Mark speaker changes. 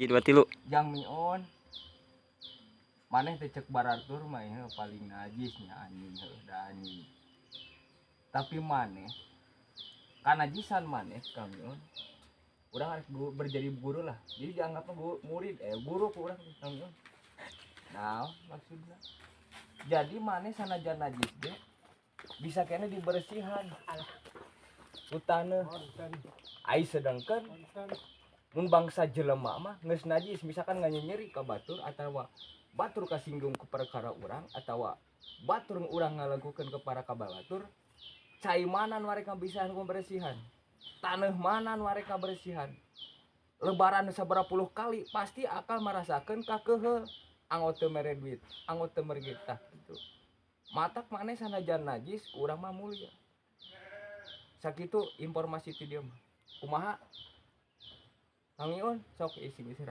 Speaker 1: Dua tilu.
Speaker 2: Jang Miun, maneh teh cek baratur mah ieu paling najis nya, anjing, heuh da anjing. Tapi maneh kanajisan maneh, Kang Miun, urang harus berjadi guru lah, jadi dianggapnya guru, murid, eh, guru ku urang, Kang Miun. Nah, maksudnya jadi maneh sanajan najis ge bisa kena dibersihan ku taneuh. Ai sedangkan mun bangsa jelema mah geus najis, misalkan nyeri ka batur atawa batur kasinggung ku perkara urang atawa batur urang ngalakukeun ke para kabatur, cai mana nu mereka bisa bersihan, taneuh mana nu mereka bersihan? Lebaran sabaraha puluh kali pasti akan merasakan kakehe, anggot teu mere duit, anggot teu mere tah gitu. Matak maneh sanajan najis, urang mah mulia. Sakitu informasi ti dieu mah. Kumaha, Kang Iun? Sok isi isi.